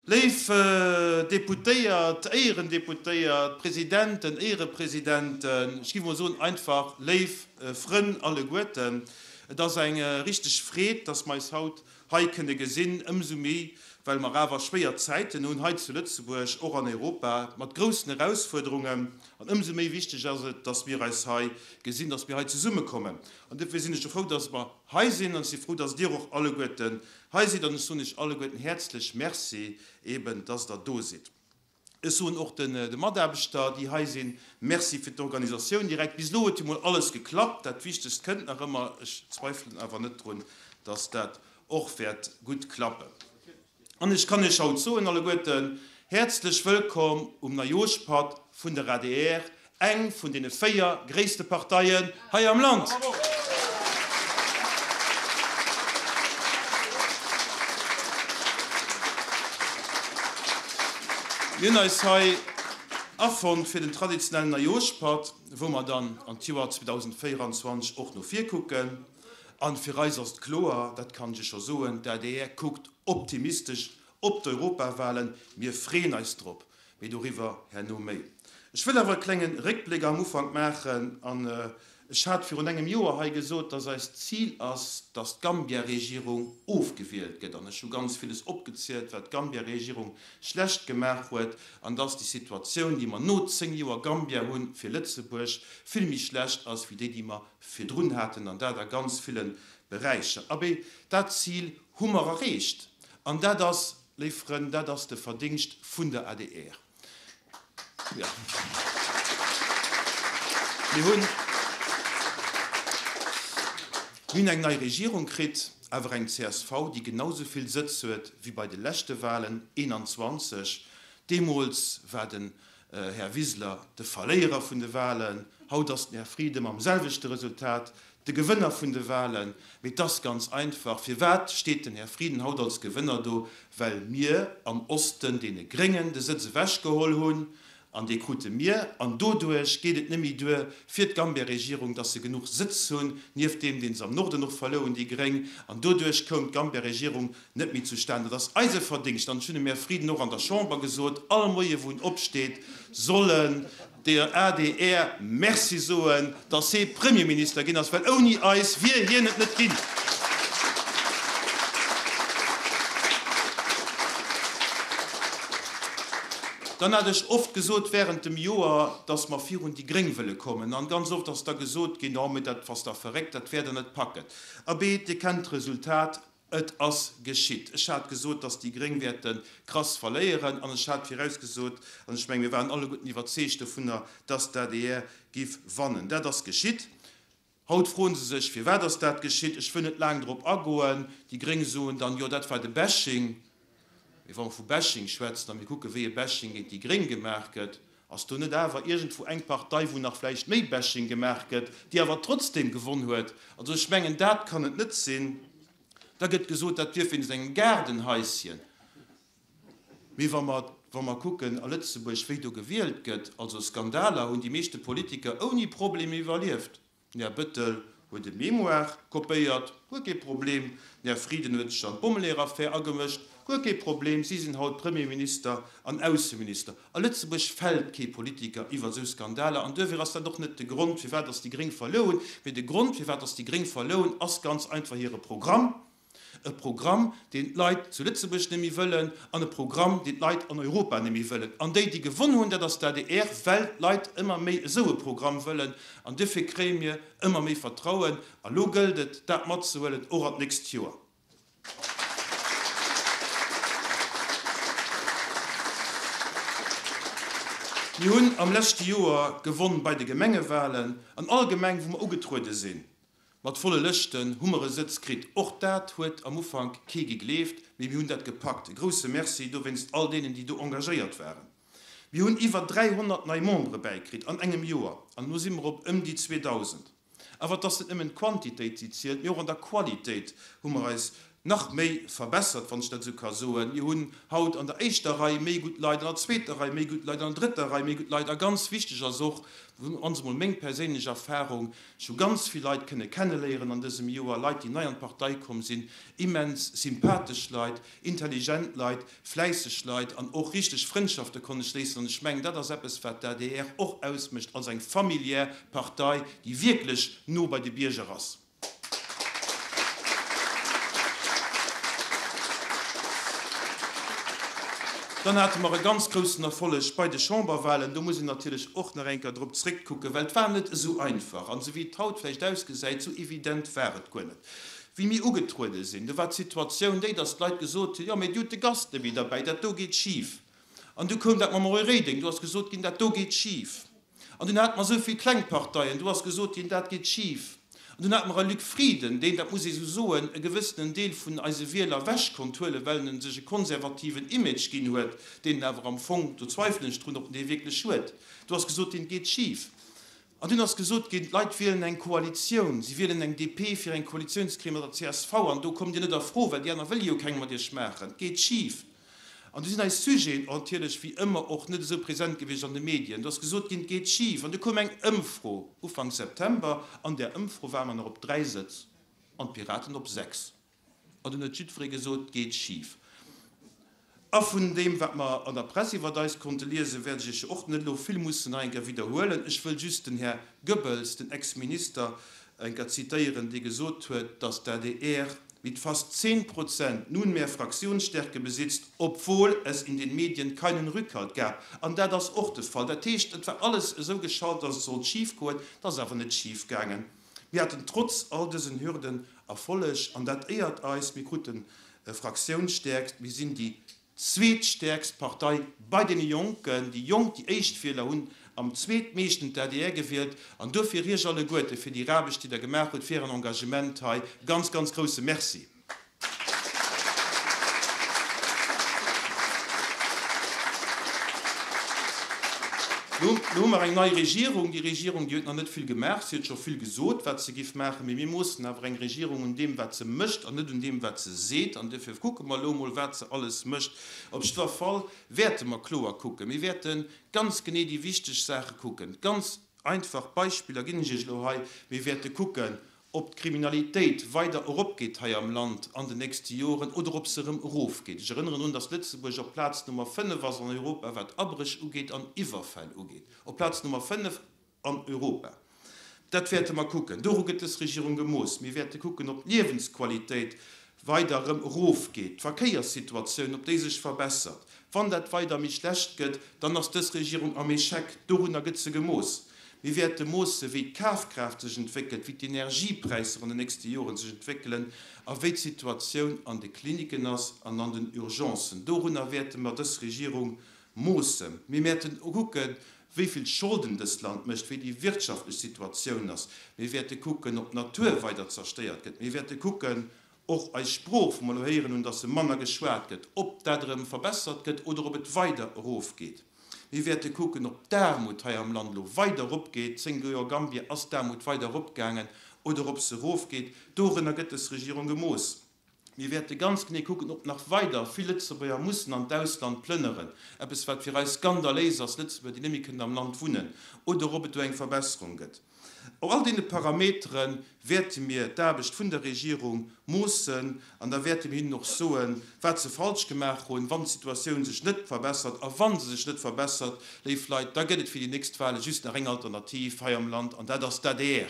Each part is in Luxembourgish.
Léif Deputéiert, Éierendeputéiert, Presidenten, Éierepresidenten, ech géif emol soen einfach léif Frënn alleguerten, et ass eng richteg Freed, dass mer eis haut hei kënne gesinn, ëmsou méi well mer awer schwéier Zäiten hunn hei zu Lëtzebuerg, och an Europa, mat groussen Erausfuerderungen. An ëmsou méi wichteg ass et, dass mir eis hei gesinn, dass mir hei zesummekommen. An duerfir sinn ech frou, dass mer hei sinn an ech si frou, dass Dir och alleguerten Hei sidd an ech soen Iech alleguerten häerzlech Merci eben, dass Der do sidd. Ech soen och de Mataarbechter, déi hei sinn, Merci fir d'Organisatioun direkt. Bis elo huet jo mol alles geklappt. Dat Wichtegst kënnt nach ëmmer. Ech zweifelen awer net drun, dass dat och wäert gutt klappen. An ech kann Iech haut soen alleguerten, Häerzlech wëllkomm um Neijooschpatt vun der adr, Eng vun deene 4 gréisste Parteien hei am Land. Mir hunn eis hei afonnt fir den traditionellen Neijooschpatt, wou mer dann an d'Joer 2024 och no vir kucken. An fir eis ass et kloer, dat kann ech Iech scho soen, d'ADR kuckt optimistesch op d'Europawahlen. Mir freeën eis drop. Mee doriwwer herno méi. Ech wëll awer e klenge Réckbléck am Ufank maachen. An ech hat virun engem Joer hei gesot, dass eist Zil ass, dass d'Gambia-Regierung ofgewielt gëtt. An ech hu ganz villes opgezielt, wat d'Gambia-Regierung schlecht gemaach huet an dass déi Situatioun, déi mer no 10 Joer Gambia hunn, fir Lëtzebuerg vill méi schlecht ass wéi déi, déi mer virdrun haten, an dat a ganz ville Beräicher. Abee, dat Zil hu mer erreecht. An dat ass Léif Frënn, dat ass de Verdingscht vun der adr. Jo. Mir hunn, mir hunn eng nei Regierung kritt, awer eng csv, déi genau esou vill Sëtz huet wéi bei de leschte Wahlen, 21. Deemools war den Här Wiseler de Verléierer vun de Wahlen, haut ass den Här Frieden mam selwechte Resultat de Gewënner vun de Wahlen. Mee et ass ganz einfach, Firwat steet den Här Frieden haut als Gewënner do? Well mir am Osten deene Gréngen de Sëtz ewechgeholl hunn, an dee krute mir. An doduerch geet et net méi duer fir d'Gambia-Regierung, datt se genuch Sëtz hunn, nieft deem, dee se am Norden och verluer hunn, déi Gréng. An doduerch koum d'Gambia-Regierung net méi zustan. Dat ass eise Verdingscht, an ech hunn dem Här Frieden och an der Chamber gesot, all Moie wou en opsteet, soll en der adr Merci soen, datt hee Premierminister ginn ass, well ouni eis wier hien et net ginn. Dann hat ech oft gesot während dem Joer, datt mer virun déi Gréng wëlle kommen. An ganz oft ass da gesot ginn, Oh, mee dat ass da verréckt, dat wäert Der net packen. Abee, Dir kennt d'Resultat. Et ass geschitt. Ech hat gesot, dass déi Gréng wäerte krass verléieren, an ech hat virausgesot, an ech mengen, mir waren alleguerten iwwerzeegt dovunner, dass d'ADR giff wannen. Dat ass geschitt. Haut froen se sech, Firwat ass dat geschitt? Ech wëll net laang drop agoen. Déi Gréng soen dann, Jo, dat war de Bashing. Mee wa mer vu Bashing schwätzen a mir kucken, wéi e Bashing géint déi Gréng gemaach gëtt, ass do net awer iergendwou eng Partei, wou nach vläicht méi Bashing gemaach gëtt, déi awer trotzdem gewonn huet? Also ech mengen, dat kann et net sinn. Da gëtt gesot, dat wier wéinst engem Gaardenhaischen. Mee wa mer, wa mer kucken a Lëtzebuerg, wéi do gewielt gëtt, also Skandaler hunn déi meeschte Politiker ouni Problem iwwerlieft. Den Här Bettel huet e Mémoire kopéiert, guer kee Problem. Den Här Frieden huet sech an d'Bommeleeër-Affär agemëscht, guer kee Problem. Si sinn haut Premierminister an Ausseminister. A Lëtzebuerg fält kee Politiker iwwer esou Skandaler an duerfir ass dat och net de Grond, firwat dass déi Gréng verluer hunn. Mee de Grond, firwat dass déi Gréng verluer hunn, ass ganz einfach hire Programm. E Programm, deen d'Leit zu Lëtzebuerg net méi wëllen an e Programm, deen d'Leit an Europa net méi wëllen. An déi, déi gewonn hunn, dat ass d'ADR, well d'Leit ëmmer méi esou e Programm wëllen. An duerfir kréie mir ëmmer méi Vertrauen. A lo gëllt et, dat matzehuelen, och an d'nächst Joer. Mir hunn am leschte Joer gewonn bei de Gemengewahlen. An all Gemeng, wou mer ugetruede sinn, mat volle Lëschten, hu mer e Sëtz kritt. Och dat huet am Ufank kee gegleeft, mee mir hunn dat gepackt. E grousse Merci dowéinst all deenen, déi do engagéiert waren. Mir hunn iwwer 300 nei Membere bäikritt an engem Joer an elo si mer op ëm déi 2.000. Awer et ass net nëmmen d'Quantitéit, déi zielt, mee och an der Qualitéit hu mer eis. nach méi verbessert, wann ech dat esou ka soen. Mir hunn haut an der éischter Rei méi gutt Leit, an der zweeter Rei méi gutt Leit, an der drëtter Rei méi gutt Leit. A ganz wichteg ass och, ons emol meng perséinlech Erfahrung, ech hu ganz vill Leit kënne kenneléieren an dësem Joer, Leit, déi nei an d'Partei komm sinn, immens sympathesch Leit, intelligent Leit, fläisseg Leit an och richteg Frëndschafte konnt ech schléissen. An ech mengen, dat ass eppes, wat d'ADR och ausmécht als eng familiär Partei, déi wierklech no bei de Bierger ass. Dann hate mer e ganz groussen Erfolleg bei de Chamberwahlen. Do muss een natierlech och nach eng Kéier drop zréckkucken, well et war net esou einfach. An esou wéi et haut vläicht ausgesäit, esou evident war et guer net. Wéi mir ugetruede sinn, do war d'Situatioun déi, datt d'Leit gesot hunn, Jo, mee Dir hutt de Gast net méi derbäi, dat do geet schif. An du koum dat mam Roy Reding, do ass gesot ginn, dat do geet schif. An dunn hate mer esou vill kleng Parteien, do ass gesot ginn, dat geet schif. An dunn hate mer e Luc Frieden, deen, dat muss ee sou soen, e gewëssenen Deel vun eise Wieler ewech konnt huelen, well en sech e konservativen Image ginn huet, deen en awer am Fong, do zweifelen ech drun, ob en dee wierklech huet. Do ass gesot ginn, et geet schif. An dunn ass gesot ginn, d'Leit wielen eng Koalitioun, si wielen eng DP fir eng Koalitioun ze kréie mat der csv, an do kommt Dir net a Fro, well déi aner wëlle jo keng mat Iech maachen. Et geet schif. An du sinn eis Sujeten natierlech wéi ëmmer och net esou present gewiescht an de Medien. Do ass gesot ginn, et geet schif. An du koum eng Ëmfro Ufank September. An där Ëmfro ware mer nach op 3 Sëtz an d'Piraten op 6. An dunn huet jiddweree gesot, et geet schif. A vun deem, wat mer an der Press iwwert eis konnte liesen, wäert ech Iech och net elo vill mussen nach eng Kéier widderhuelen. Ech wëll just den Här Goebbels, den Ex-Minister, eng Kéier zitéieren, dee gesot huet, datt d'ADR mit fast 10 Prozent nunmehr Fraktionsstärke besitzt, obwohl es in den Medien keinen Rückhalt gab. An dat ass och de Fall. Dat heescht, et war alles esou geschalt, datt et sollt schifgoen. Et ass awer net schifgaangen. Mir haten trotz all dësen Hürden Erfolleg, an dat éiert eis. Mir kruten Fraktiounsstärkt. Mir sinn déi zweetstäerkst Partei bei deene Jonken. Déi Jonk, déi éischt Wieler, hunn am zweetmeeschten d'ADR gewielt. An duerfir Iech alleguerte fir déi Aarbecht, déi Der gemaach hutt, fir Ären Engagement hei, e ganz, ganz grouse Merci. Lo hu mer eng nei Regierung. Déi Regierung, déi huet nach net vill gemaach. Si huet scho vill gesot, wat se giff maachen. Mee mir moossen awer eng Regierung un deem, wat se mécht, an net un deem, wat se seet. An duerfir kucke mer elo emol, wat se alles mécht. Op jiddwer Fall wäerte mer kloer kucken. Mir wäerte ganz genee déi wichteg Saache kucken. Ganz einfach Beispiller ginn ech Iech elo hei. Mir wäerte kucken, ob d'Kriminalitéit weider eropgeet hei am Land an den nächste Joren oder ob se erëm erofgeet. Ech erënneren drun, dass Lëtzebuerg op Plaz Nummer 5 ass an Europa, wat Abréch ugeet an Iwwerfäll ugeet. Op Plaz Nummer 5 an Europa. Dat wäerte mer kucken. Doru gëtt dës Regierung gemooss. Mir wäerte kucken, ob d'Liewensqualitéit weider erëm erofgeet, d'Verkéierssituatioun, ob déi sech verbessert. Wann dat weider méi schlecht gëtt, dann ass dës Regierung am Echec. Dorunner gëtt se gemooss. Mir wäerte moosse wéi d'Kafkraaft sech entwéckelt, wéi d'Energiepräisser an den nächste Joren sech entwéckelen a wéi d'Situatioun an de Kliniken ass an an den Urgencen. Dorunner wäerte mer dës Regierung moossen. Mir wäerten kucken, wéi vill Scholden dëst Land mécht, wéi déi wirtschaftlech Situatioun ass. Mir wäerte kucken, ob d'Natur weider zerstéiert gëtt. Mir wäerte kucken, och eis Sprooch, wou mer elo héieren hunn, dass se manner geschwat gëtt, ob dat erëm verbessert gëtt oder ob et weider erofgeet. Mir wäerte kucken, ob d'Aarmut hei am Land elo weider eropgeet, 10 Joer Gambia, ass d'Aarmut weider eropgaangen, oder ob se erofgeet. Dorënner gëtt dës Regierung gemooss. Mir wäerte ganz genee kucken, ob nach weider vill Lëtzebuerger mussen an d'Ausland plënneren, eppes wat fir eis skandaléis ass, Lëtzebuerger, déi net méi kënnen am Land wunnen, oder ob et do eng Verbesserung gëtt. Op all deene Parametere wäerte mir d'Aarbecht vun der Regierung moossen an da wäerte mir hinnen och soen, wat se falsch gemaach hunn, wann d'Situatioun sech net verbessert. A wa se sech net verbessert, léif Leit, da gëtt et fir déi nächst Wahle just nach eng Alternativ hei am Land, an dat ass d'ADR.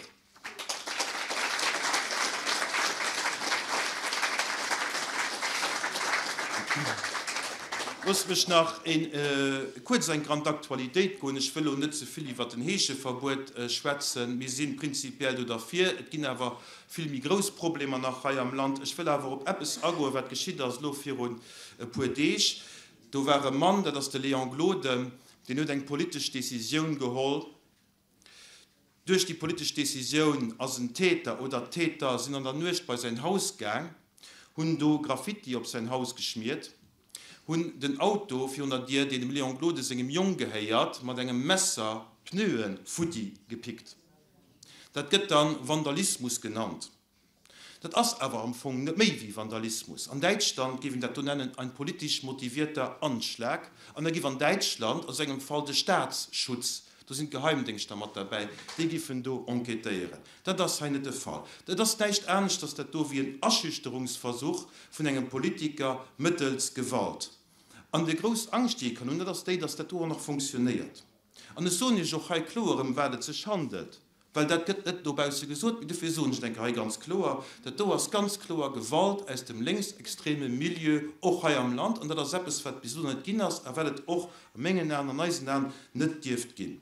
Loosst mech nach kuerz eng Rand d'Aktualitéit goen. Ech wëll elo net ze vill iwwert den Heescheverbuet schwätzen. Mir si prinzipiell do derfir. Et ginn awer vill méi grouss Problemer nach hei am Land. Ech wëll awer op eppes agoen, wat geschitt ass elo virun e puer Deeg. Do war e Mann, dat ass de Léon Gloden, deen huet eng politesch Décisioun geholl, Duerch déi politesch Decisioun ass en Täter oder Täter sinn an der Nuecht bei säin Haus gaang, hunn do Graffiti op säin Haus geschmiert, hunn den Auto virun der Dier, deen dem Léon Gloden sengem Jong gehéiert, mat engem Messer d'Pneue futti gepickt. Dat gëtt dann Vandalismus genannt. Dat ass awer am Fong net méi wéi Vandalismus. An Däitschland géif een dat do nennen ein politisch motivierter Anschlag. An da géif an Däitschland a sou engem Fall de Staatsschutz, do sinn d'Geheimdéngschter mat derbäi, déi giffen do enquêtéieren. Dat ass hei net de Fall. Et ass näischt aneschters dat do wéi en Aschüchterungsversuch vun engem Politiker mëttels Gewalt. An déi grouss Angscht, déi ee kann hunn, dat ass déi, dass dat do och nach fonctionnéiert. An ech soen Iech och hei kloer, ëm wat et sech handelt. Well dat gëtt net dobausse gesot, mee dofir soen ech et eng Kéier hei ganz kloer, Dat do ass ganz kloer Gewalt aus dem lénksextreme Milieu, och hei am Land. An dat ass eppes, wat bis elo net ginn ass a wat et och a mengen Aen, an eisen Aen net dierft ginn.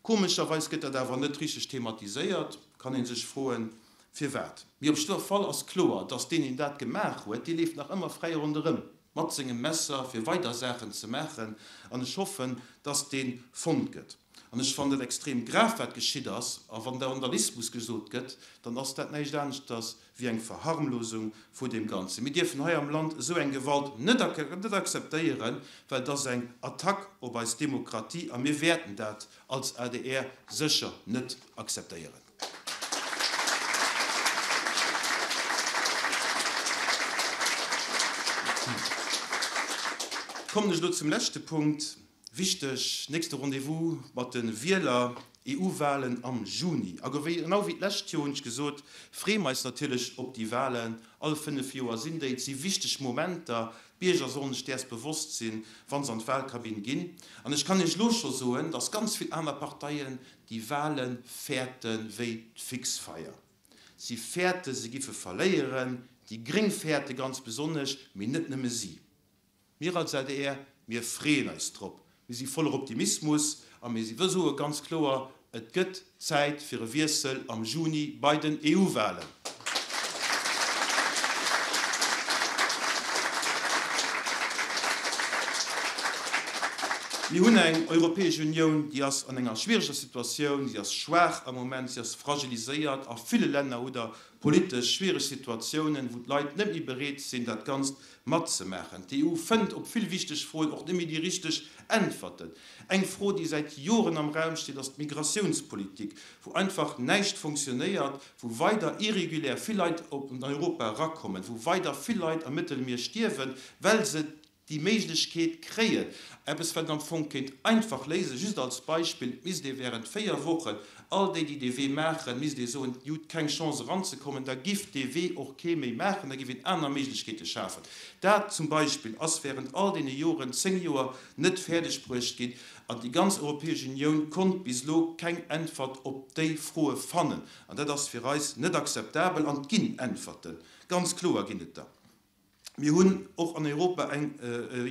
Komescherweis gëtt dat awer net richteg thematiséiert. Kann ee sech froen, firwat. Mee op jiddwer Fall ass kloer, dass deen, deen dat gemaach huet, dee leeft nach ëmmer fräi ronderëm mat sengem Messer, fir weider Saachen ze maachen. An ech hoffen, dass dee fonnt gëtt. An ech fannen et extrem grav, wat geschitt ass. A wann da Vandalismus gesot gëtt, dann ass dat näischt aneschters wéi eng Verharmlosung vu deem Ganzen. Mir dierfen hei am Land esou eng Gewalt net akzeptéieren, well et ass eng Attack op eis Demokratie a mir wäerten dat als adr sécher net akzeptéieren. Kommen ech elo zum leschte Punkt. Wichteg, nächste Rendez-vous mat de Wieler, EU-Walen am Juni. A genau wéi d'lescht Joer hunn ech gesot, freeë mer eis natierlech op déi Walen. All 5 Joer sinn déi. Et si wichteg Momenter. D'Bierger sollen sech däers bewosst sinn, wa se an d'Walkabinn ginn. An ech kann Iech elo scho soen, dass ganz vill aner Parteien déi Wale fäerte wéi d'Fixfeier. Si fäerte se giffe verléieren. Déi Gréng fäerte ganz besonnesch, mee net nëmme si. Mir als adr, mir freeën eis drop. Mir si voller Optimismus a mir soe ganz kloer, Et gëtt Zäit fir e Wiessel am Juni bei den EU-Walen. Mir hunn eng Europäesch Unioun, déi ass an enger schwiereger Situatioun, si ass schwaach am Moment, si ass fragiliséiert. A ville Länner hutt Der politesch schwiereg Situatiounen, wou d'Leit net méi bereet sinn, dat Ganzt matzemaachen. D'EU fënnt op vill wichteg Froen och net méi déi richteg Äntwerten. Eng Fro, déi säit Joren am Raum steet, ass d'Migratiounspolitik, wou einfach näischt fonctionnéiert, wou weider irregulär vill Leit an Europa erakommen, wou weider vill Leit am Mëttelmier stierwen, well se déi Méiglechkeet kréien, eppes wat een am Fong kéint einfach léisen, just als Beispill, et misst ee während 4 Wochen all déi, déi dee Wee maachen, misst ee soen, Dir hutt keng Chance eranzekommen, da giff dee Wee och kee méi maachen, da giff een aner Méiglechkeete schafen. Dat zum Beispill ass während all deene Joren, 10 Joer, net fäerdeg bruecht ginn an déi ganz Europäesch Unioun konnt bis elo keng Äntwert op déi Froe fannen. An dat ass fir eis net akzeptabel. An et ginn Äntwerten, ganz kloer ginn et der. Mir hunn och an Europa eng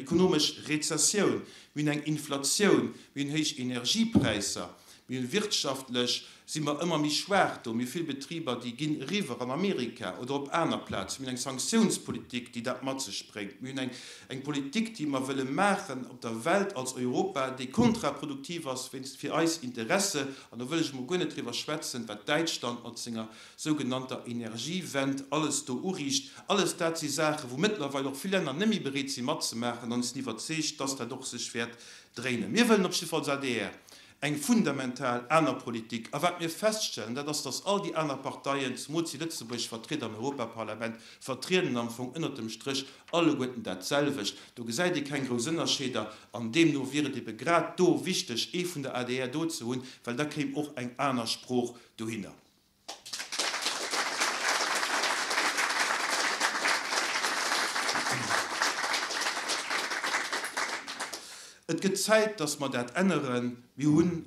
ekonomesch Rezessioun, mir hunn eng Inflatioun, mir hunn héich Energiepräisser, mir hunn wirtschaftlech si mer ëmmer méi schwaach do, mir hu vill Betriber, déi ginn eriwwer an Amerika oder op aner Plazen, mir hunn eng Sanktiounspolitik, déi dat mat sech bréngt, mir hunn eng Politik, déi mer wëlle maachen op der Welt als Europa, déi kontraproduktiv ass wéinst fir eis Interesse, an do wëll ech emol guer net driwwer schwätzen, wat Däitschland mat senger sougenannter Energiewend alles do uriicht, alles dat si Saachen, wou mëttlerweil och vill Länner net méi bereet si matzemaachen an ech sinn iwwerzeegt, dass dat och sech wäert dréinen. Mir wëllen op jiddefalls adr eng fundamental aner Politik. A wat mir feststellen, dat ass, dass all déi aner Parteien, zemools déi Lëtzebuerg vertrieden am Europaparlament, vertrieden am Fong ënnert dem Stréch alleguerten dat selwecht. Do gesäit ee keng grouss Ënnerscheeder an deemno wier et ebe grad do wichteg, ee vun der adr do ze hunn, well da kéim och eng aner Sprooch dohinner. Et gëtt Zäit, datt mer dat änneren. Mir hunn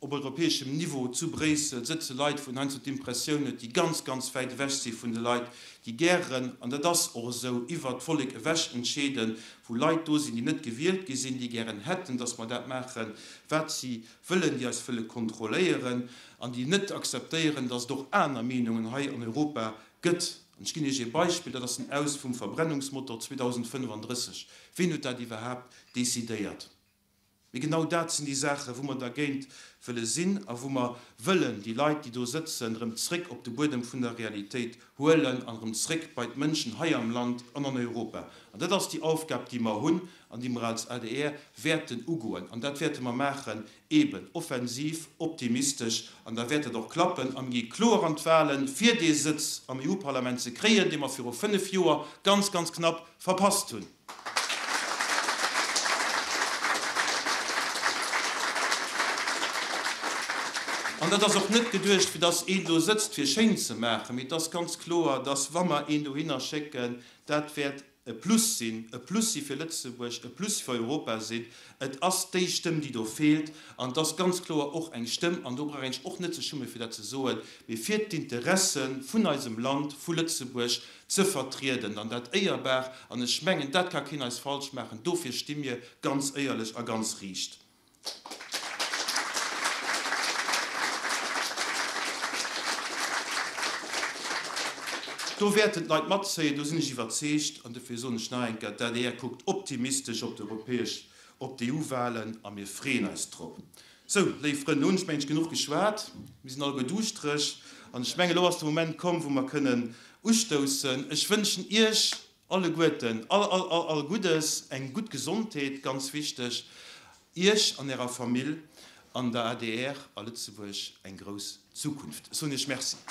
op europäeschem Niveau zu Bréissel sëtze Leit, wou een heiansdo d'Impressioun huet, déi ganz, ganz wäit ewech si vun de Leit, déi gären, an dat ass och esou, iwwert d'Vollek ewech entscheeden, wou Leit do sinn, déi net gewielt gi sinn, déi gären hätten, datt mer dat maachen, wat si wëllen, déi eis wëlle kontrolléieren an déi net akzeptéieren, datt et och aner Meenungen hei an Europa gëtt. An ech ginn Iech ee Beispill, dat ass den Aus vum Verbrennungsmotor 2035. Ween huet dat iwwerhaapt decidéiert? Mee genau dat sinn déi Saachen, wou mer dergéint wëlle sinn a wou mer wëllen déi Leit, déi do sëtzen, erëm zréck op de Buedem vun der Realitéit huelen an erëm zréck bei d'Mënschen hei am Land an an Europa. An dat ass déi Aufgab, déi mer hunn an déi mer als adr wäerten ugoen. An dat wäerte mer maachen, eeben offensiv, optimistesch, an da wäert dat och klappen. A mir gi kloer an d'Wahlen, fir dee Sëtz am EU-Parlament ze kréien, dee mer viru fënnf Joer ganz, ganz knapp verpasst hunn. An dat ass och net geduecht, fir dass een do sëtzt, fir schéin ze maachen, mee et ass ganz kloer, dass, wa mer een dohinner schécken, dat wäert e Plus sinn, e Plus si fir Lëtzebuerg, e Plus fir Europa sinn. Et ass déi Stëmm, déi do feelt. An et ass ganz kloer och eng Stëmm, an do brauch een sech och net ze schummen, fir dat ze soen, mee fir d'Interesse vun eisem Land, vu Lëtzebuerg, ze vertrieden, an dat éierbar, an ech mengen, dat ka keen eis falsch maachen, dofir sti mir ganz éierlech a ganz riicht. Do wäerten d'Leit matzéien, do sinn ech iwwerzeegt, an dofir soen ech nach eng Kéier, d'ADR kuckt optimistesch op d'europäesch, op d'EU-Wahlen a mir freeën eis drop. Sou, léif Frënn, elo hunn ech mengen ech genuch geschwat. Mir sinn alleguer duuschtereg an ech mengen, elo ass de Moment komm, wou mer kënnen ustoussen. Ech wënschen Iech alleguerten all, all, all, all Guddes, eng gutt Gesondheet, ganz wichteg, Iech an Ärer Famill an der adr a Lëtzebuerg eng grouss Zukunft. Ech soen Iech Merci.